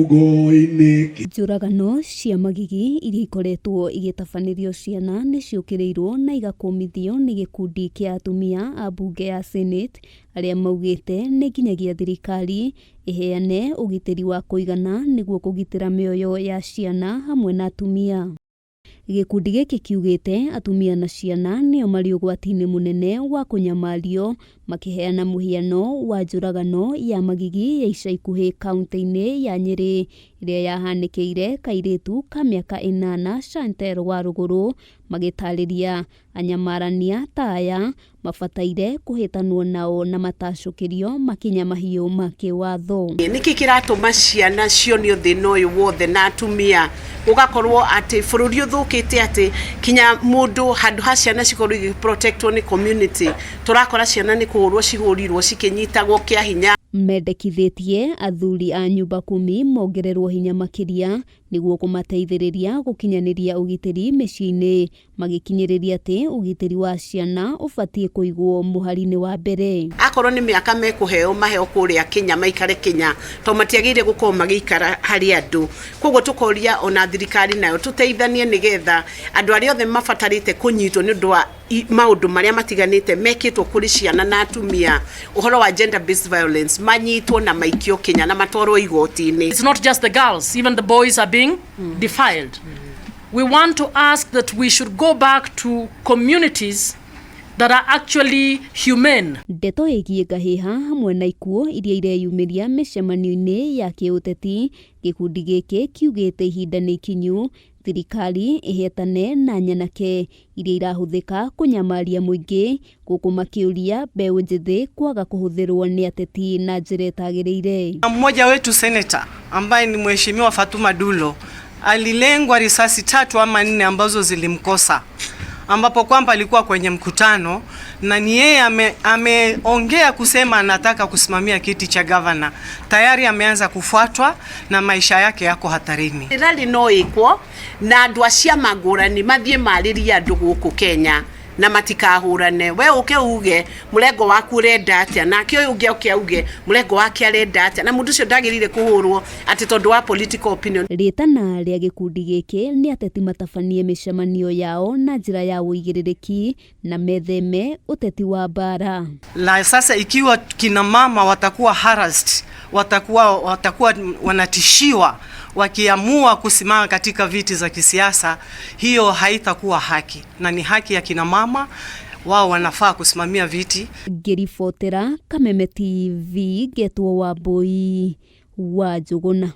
Rũgongo-inĩ. Njũragano cia magigi iria ikoretwo igĩtabanĩrio ciana nĩ ciũkĩrĩirwo na igakũmithio nĩ gĩkundi kĩa atumia a mbunge ya Senate arĩa maugĩte nĩ nginyagia thirikari ĩheane ũgitĩri wa kũigana nĩguo kũgitĩra mĩoyo ya ciana hamwe na atumia. Gĩkundi gĩkĩ kiugĩte atumia na ciana nĩo marĩ ũgwati-inĩ mũnene wa kũnyamario, makĩheana mũhiano wa njũragano ya magigi ya ica ikuhĩ kaunti-inĩ ya Nyĩrĩ ĩrĩa yahanĩkĩire kairĩtu ka mĩaka ĩnana Chantel Warũgũrũ, magĩtarĩria anyamarania ta aya mabataire kũhĩtanwo nao na matacũkĩrio makinya mahiũ ma kĩwatho. Nĩkĩ kĩratũma ciana cionio thĩna ũyũ wothe na atumia gũgakorwo atĩ bũrũri ũthũkĩte atĩ kinya mũndũ handũ ha ciana cikorwo igĩ protectwo nĩ community tũrakora ciana nĩ kũhũrwo cihũrirwo cikĩnyitagwo kĩa hinya. Mendekithĩtie athuri a nyumba kumi mongererwo hinya makĩria nĩguo kũmateithĩrĩria gũkinyanĩria ũgitĩri mĩciĩ-inĩ, magĩkinyĩrĩria atĩ ũgitĩri wa ciana ũbatiĩ kũigwo mũhari-inĩ wa mbere. Akorwo nĩ mĩaka mekũheo maheo kũrĩa Kenya maikare Kenya tondũ matiagĩrĩire gũkorwo magĩikara harĩ andũ. Koguo tũkoria ona thirikari nayo tũteithanie nĩgetha andũ arĩa othe mabatarĩte kũnyitwo nĩ ũndũ wa maũndũ marĩa matiganĩte mekĩtwo kũrĩ ciana na atumia, ũhoro wa gender based violence, manyitwo na maikio Kenya na matwarwo igoti-inĩ. It's not just the girls, even the boys are being defiled. We want to ask that we should go back to communities that are actually humane. Ndeto ĩgiĩ ngahĩha hamwe na ikuũ iria ireyumĩria mĩcemanio-inĩ ya kĩũteti, gĩkundi gĩkĩ kiugĩte ihinda nĩ ikinyu thirikari ĩhetane na nyanake iria irahũthĩka kũnyamaria mũingĩ, gũkũ makĩũria mbeũ njĩthĩ kwaga kũhũthĩrwo nĩ ateti na njĩra ĩtagĩrĩire. Mmoja wetu seneta ambaye ni Mheshimiwa Fatuma Dulo alilengwa risasi 3 ama 4 ambazo zilimkosa, ambapo kwamba alikuwa kwenye mkutano na ni yeye ameongea kusema anataka kusimamia kiti cha gavana. Tayari ameanza kufuatwa na maisha yake yako hatarini. Rally no ikwo na andu a ciama ngũrani mathiĩ marĩrie andũ gũkũ Kenya na matikahũrane. We ũke uge mũrengo waku ũrenda atĩa, nake ũyũ ũngĩ oke auge mũrengo wake arenda atĩa, na mũndũ ũcio ndagĩrĩire kũhũrwo atĩ tondũ wa political opinion. Rĩtana rĩa gĩkundi gĩkĩ nĩ ateti matabanie mĩcemanio yao na njĩra ya ũigĩrĩrĩki na metheme ũteti wa mbara. Na sasa ikiwa kina mama watakuwa harassed, watakuwa wanatishiwa wakiamua kusimama katika viti za kisiasa, hiyo haitakuwa haki, na ni haki ya kina mama, wao wanafaa kusimamia viti. Ngĩribotera Kameme TV, ngetwo Wambui wa Njũgũna.